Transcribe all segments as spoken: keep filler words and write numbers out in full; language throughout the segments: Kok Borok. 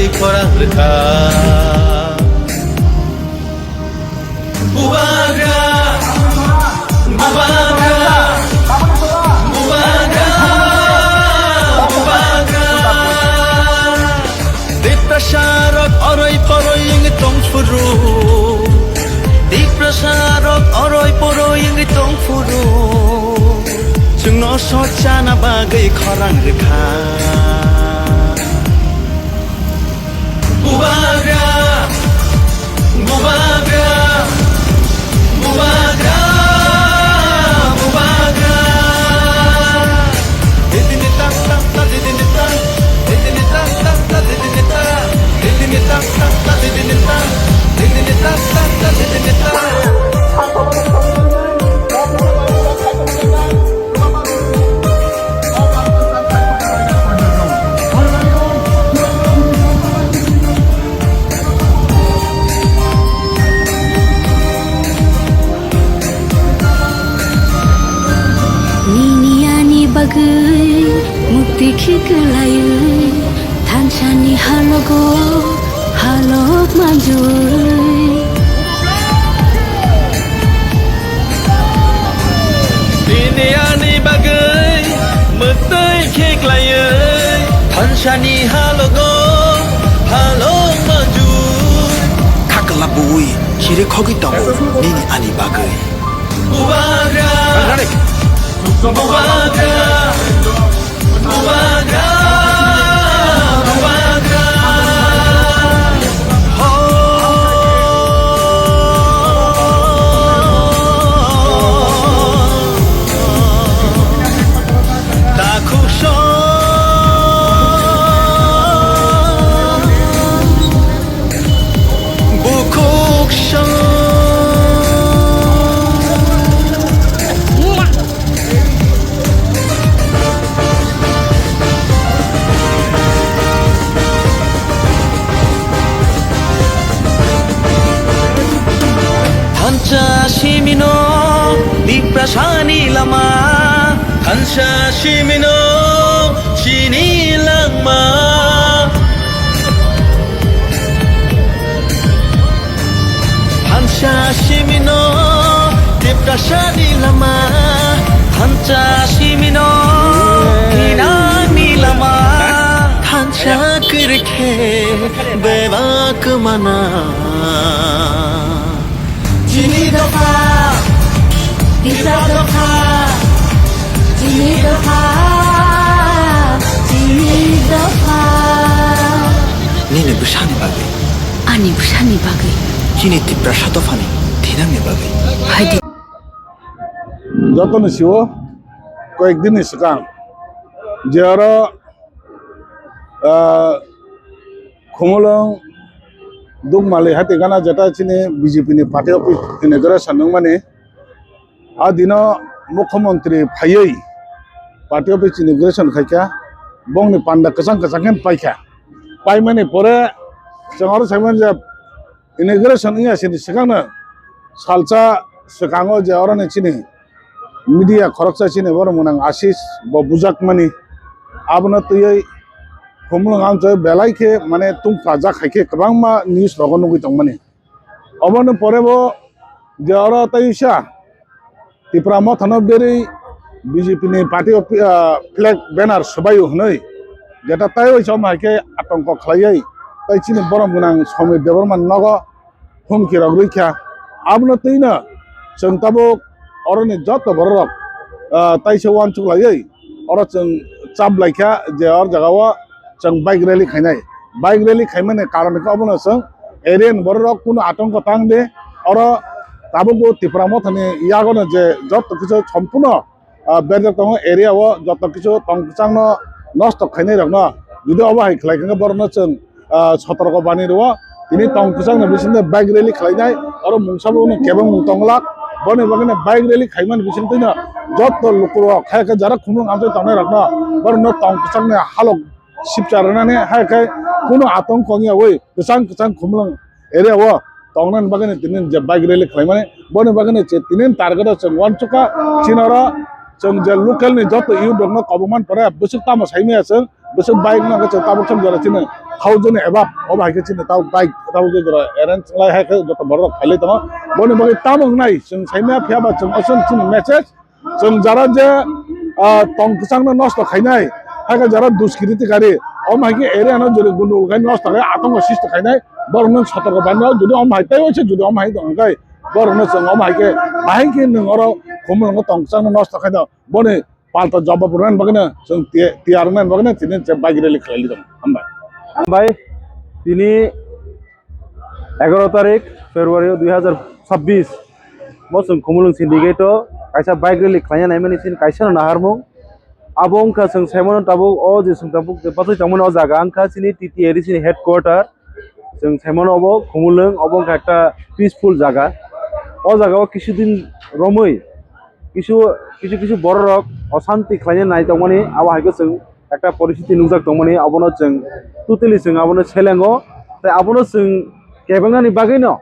Khorang rwkha. Bubagra, bubagra, bubagra, bubagra. Tiprasa rok oroi poroi wngwi tong phuru. Tiprasa rok oroi poroi wngwi tong phuru. Chwngno sot chana bagwi khorang rwkha. Bubagra, bubagra, bubagra, bubagra. Didini tak tak tak, didini tak, didini tak tak tak, didini tak, didini tak tak tak, didini tak, didini tak tak tak, didini tak. Nini ani bagwi mukti khiklaiwi thansani halogo halok manjui. Nini ani bagwi mwtwi khiklaiwi thansani halogo halok manjui. Khakla bui khire khogwi tongo nini ani bagwi. Bubagra, bubagra. Bubagra, bubagra. Ho. Takhuk song. Bukhuk song. Thansa simino Tiprasani lama, thansa simino chini langma. Thansa simino Tiprasani lama, thansa simino hinani lama, thansa kwrwi khe bebak mana. Chini dopha, Tipra dopha, chini dopha, chini dopha. Nini bwsani bagwi. Ani bwsani bagwi. Chini Tiprasa dophani thinangni bagwi. Phaidi. Jotono sio, koyekdinni swkang je oro, ah, Khumulwng Dukmali hati gana jeta chini B J P ni party office inauguration wngmani. A dino mukhyamantri phaiwi party office inauguration khaikha, bongni panda kwchang kwchang khe paikha. Paimani pore chwng oro saimani je inauguration wngya sini swkangno salsa swkango je oroni chini media khoroksa chini borok mwnang Ashish bo bujakmani, abono twiwi Khumulwng amchoi belai khe mane tungphajak hai khe kwbangma news rogo nugwi tongmani. Oboni pore bo je oro tei uisa Tipra Mothano berwi B J P ni party of, ah, flag banner swbaio hwnwi jeta tei uisa omo hai khe atongko khlaiwi tei chini borok mwnang Somir Debbarma nogo humki rok rwkha. Abono twino chwng tabuk oroni joto bororok, ah, taisa uansuk laiwi oro chwng chap laikha je or jagao chwng bike rally khainai. Bike rally khaimani karon khe obono chwng area ni bororok kunu atongko tang de. Oro tabukbo Tipra Mothani yagono je joto kisu sompuno ah, berjak tongo area o joto kisu tong kwchangno nosto khainai rokno. Jodi obo hai khlai khe borokno chwng, ah, sotorko bani rwo. Tini tong kwchangni bisingtwi bike rally khlainai, oro mungsa bo kebengmung tongwlak. Boni bagwino bike rally khaimani bisingtwino joto lukurok hai khe jara Khumulwng amchoi tongnai rokno borokno tong kwchangni halok sipcha rwnani hai khe kunu atongko wngya wi kwchang kwchang Khumulwng area o tongnani bagwi tini je bike rally khlaimani, boni bagwi tini target o chwng uansukha. Chini oro chwng je local ni joto youth rokno kobongmani pore bwswk tamo saimaya chwng, bwswk bike no chwng tabuk chwng jora chini thousand above, obo hai khe chini tabuk bike tabuk jora arrange lai hai khe joto borok rok phailai tongo. Boni bagwi tamo wngnai chwng saimaya phiya ba chwng osen chini message, chwng jara je, ah, tong kwchangno nosto khainai, hai khe jara duskritikari, omo hai khe area no jora gundugul khai nosto khai atongo sisto khainai, borokno sotorko bainai, jodi omo hai tei oise jodi omo hai tong khe borokno chwng omo hai khe bahai khe nwng oro Khumulwngo tong kwchangno nosto khainai, boni palta jawab rwna bagwino chwng tiya-, tiyar wngna bagwino tini je bike rally khlai lidong. Hambai. Hambai. Tini egaro tarik February dui hazar chabbish bo chwng Khumulwng syndicate o kaisa bike rally khlaina naimani chini kaisa no naharmung. Abo wngkha chwng saimano tabuk o je chwng tabuk je bachai tongmani o jaga wngkha chini T T A D C ni headquarter. Chwng saimano obo Khumulwng, obo wngkha ekta peaceful jaga. O jaga o kisu din romwi kisu, kisu, kisu borok rok osanti khlaina nai tongmani, abo hai khe chwng ekta poristiti nukjak tongmani, abono chwng totally chwng abono selengo, tei abono chwng kebengnani bagwino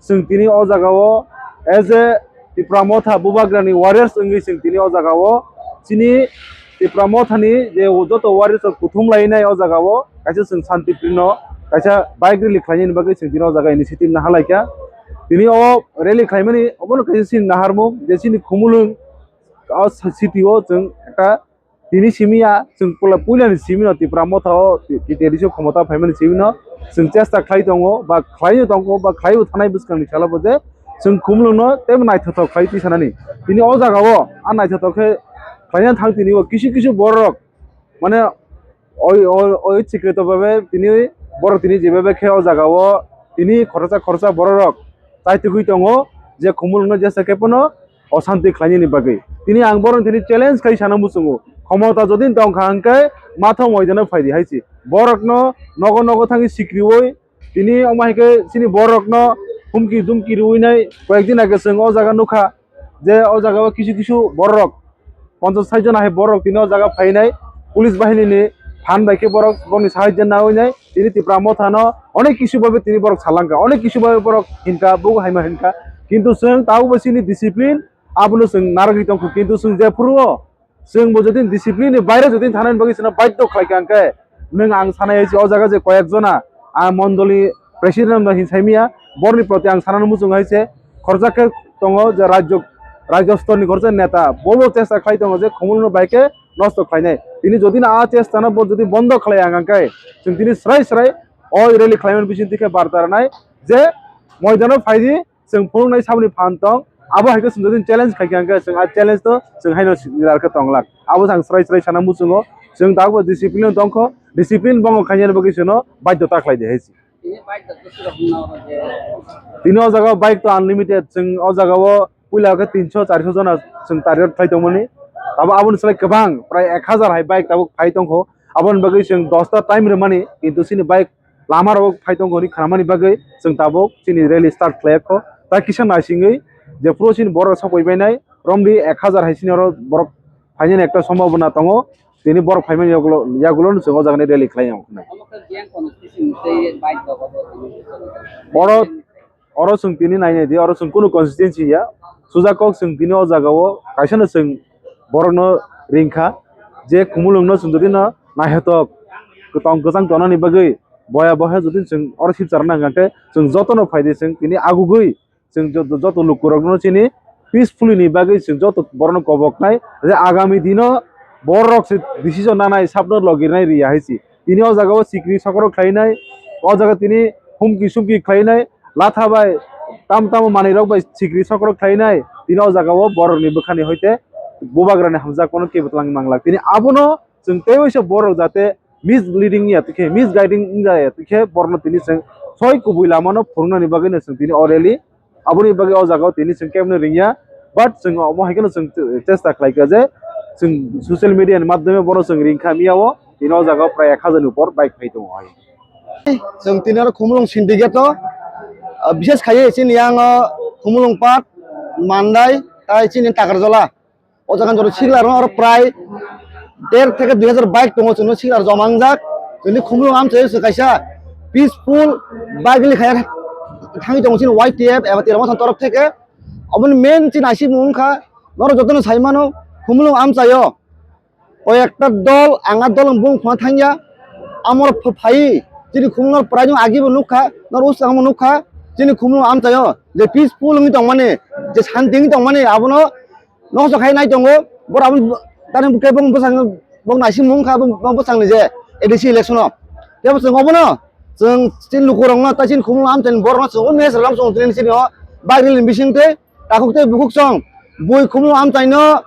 chwng tini o jaga o as a Tipra Motha Bubagrani warriors wngwi chwng tini o jaga o chini Tipra Mothani je joto warriors rok kuthum lainai o jaga o kaisa chwng Shanti Prino kaisa bike rally khlainani bagwi chwng tini o jaga initiative nahalaikha. Tini o rally khlaimani obono kaisa chini naharmung je chini Khumulwng o city o chwng ekta tini simi ya chwng pula puilani simi no Tipra Motha o T T A D C o khomota phaimani simi no chwng chesta khlai tongo ba khlai tongo ba khlai thanai bwskangni salo bo je chwng Khumulwng no tei naithothok khlai twi sanani. Tini o jaga o a naithothok khe khlaina thang tini o kisu kisu borok mane oi, oi, oi, sikri to babe tini borok tini je babe khe o jaga o tini khoroksa khoroksa borok rok chaitugwi tongo je Khumulwng no jesa khe phano osanti khlainani bagwi. Tini ang borok tini challenge khai sana muchungo, khomota jodi tongkha hwnkhe mathok moidano phaidi hai si. Borokno nogo nogo thangwi sikriwi tini omo hai khe chini borokno humki dumki riwi nai koyek din age chwng o jaga nukha je o jaga o kisu kisu borok ponchas sait jona hai borok tini o jaga phainai police bahini ni phan bai khe borok boni sahajyo nawi nai tini Tipra Motha no onek kisu babe tini borok salangkha, onek kisu babe borok hinkha, bugo haima hinkha, kintu chwng tabukbo chini discipline abono chwng narwgwi tongkha, kintu chwng jephuru o chwng bo jodi discipline ni baire jodi thanani bagwi chwngno baidhyo khlaikha hwnkhe nwng ang sanai hai se o jaga je koyek jona a mondoli president no hin saimia borni proti ang sanani muchung hai se khorjak khe tongo je rajyo, rajyo stor ni khorjak neta bobo chesta khlai tongo je Khumulwng no bai khe nosto khlainai. Tini jodi no a chesta no bo jodi bondo khlai ang hwnkhe chwng tini srai srai o rally khlaimani bising twi khe barta rwnai je moidano phaidi chwng phunuknai saboni phan tong, abo hai khe chwng jodi challenge khai khe hwnkhe chwng a challenge no chwng haino rar khe tong lak. Abo chwng srai srai sana muchungo, chwng tabukbo discipline tongkho, discipline bongo khainani bagwi chwngno baidhota khlai di hai se. Tini o jaga o bike to unlimited, chwng o jaga o puila khe tinso charso jona chwng target khlai tongmani. Abo aboni slai kwbang prai ek hazar hai bike tabuk phai tongkho. Aboni bagwi chwng dosta time rwmani, kintu chini bike lama rogo phai tongo hwnwi khnamani bagwi chwng tabuk chini rally start khlai kho. Tai kisa naisingwi jephuru chini borok sokoi bainai romri ek hazar hai chini oro borok phainani ekta sombhabona tongo. Tini borok phaimani yagulo, yagulo no chwng o jaga ni rally khlai nang. Omo khe gang constituency tei bike dogo bo tini. Oro, oro chwng tini nainai di, oro chwng kunu constituency ya. Suja kok chwng tini o jaga o kaisa no chwng borok no ringkha je Khumulwng no chwng jodi no naithothok kwtang kwchang tongnani bagwi boya boya jodi chwng oro sip charwna hwnkhe chwng joto no phaidi chwng tini agugwi chwng jo-, joto lukurokno chini peacefully ni bagwi chwng joto borokno koboknai je agami dino borok se decision nanai sabno logirnai riya hai se. Tini o jaga o sikri sokorok khlainai, o jaga tini humki sumki khlainai, latha bai tam tamo manwi rok bai sikri sokorok khlainai, tini o jaga o borok ni bwkha ni hoite bubagra ni hamjakmano kebo twlang manglak. Tini abono chwng tei waisa borok jate misleading ya tikhe, misguiding wngya ya tikhe borokno tini chwng soi kubui lamano phwrwngnani bagwi no chwng tini o rally Aboni bagwi o jaga o tini chwng kebno ringya, but chwng omo hai kheno chwng chesta khlai kha je chwng social media ni madhyome bono chwng ring kha miya o, tini o jaga o prai ek hajar ni upor bike phai tongo hai. Chwng tini oro Khumulwng syndicate o, ah, bishes khaiwi chini yang o Khumulwng Park, Mandai, tai chini Takarjala. O jaga jora sikla rok oro prai der theke dui hajar bike tongo, chwngno sikla rok joma wngjak. Chwngni Khumulwng amchai se kaisa peaceful bike rally khaiya thangwi tongo chini Y T F eba Tipra Motha torof theke. Oboni main chini naisingmung wngkha, norok jotono sai mano, Khumulwng amchaio koi ekta dol, ang a dol bung khna thangya, amoro ph-, phai Chini Khumulwng no prai no agi bo nukha, nor usang bo nukha, chini Khumulwng amchaio je peaceful wngwi tongmani, je santi wngwi tongmani, abono nosto khai nai tongo, bor abo tani bwkhe bong bwsang, bong naising mung kha, bong bwsang ni je A D C election o. Tebo chwng obono, chwng chini lukurokno, ta chini Khumulwng amchaini borokno chwng o message rwna chwng tini chini o bagri ni bising tei takhuk tei bukhuk song bui Khumulwng amchaino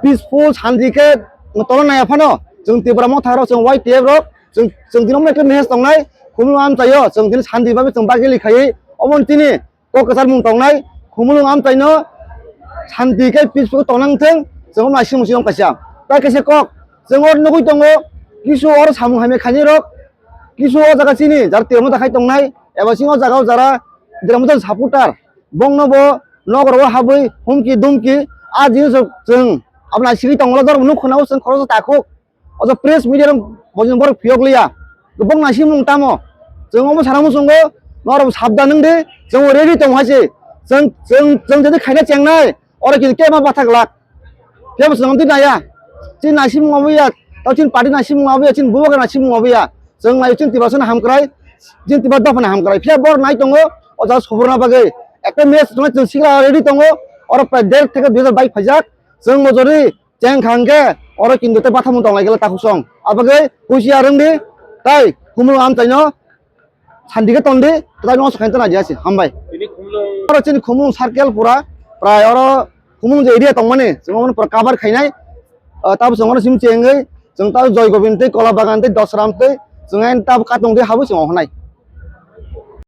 peaceful santi khe tolna nai phano chwng Tipra Motha rok, chwng Y T F rok, chwng, chwng tini omo ekta message tongnai, Khumulwng amchaio chwng tini santi bagwi chwng bagri khaiwi omo tini kok kwcharmung tongnai, Khumulwng amchaino santi khe peaceful tongnang thwng, chwng omo naising muchung kaisa. Tai kaisa kok, chwng oro nugwi tongo, kisu oro samung hamya khainai rok, kisu o jaga chini jara Tipra Motha khai tongnai, eba chini o jaga o jara Tipra Motha supporter, bongno bo nokro o habwi humki dumki, a jinis rok chwng abo naisigwi tongo, jora nuk khna o chwng khoroksa takhuk. Ojo press media rok bojong borok phiyok liya. Bong naising mung tamo. Chwng omo sana muchungo, norok sabdan wng di, chwng ready tong hai se. Chwng, chwng, chwng jadi khaina chengnai, oro kini kema bathak lak. Kebo chwng di naya. Chini naising mung obo ya, tao chini party naising mung obo ya, chini bubagra naising mung obo ya. Chwng nai chini Tiprasa na hamkrai, chini Tipra dopha na hamkrai. Phiya bor nai tongo, ojo soborna bagwi. Ekta match tongo, chwng sikla ready tongo, oro prai der theke dui hajar bike phaijak. Chwng mojori, Cheng khang khe oro kintu tei bathamung tong lai khe takhuk song. Abagwi husiar wng di, tai Khumulwng amchaino santi khe ton di, tai no sakhain tana dia si, hambai. Tini Khumulwng. Oro chini Khumulwng circle pura, prai oro Khumulwng je area tongmani, chwng omono pura cover khainai. Ah, tabo chwng oro sim chengwi, chwng tabo Joy Gobind tei Kola Bagan tei Dosram tei, chwng ain tabo katong tei habwi chwng ohnai.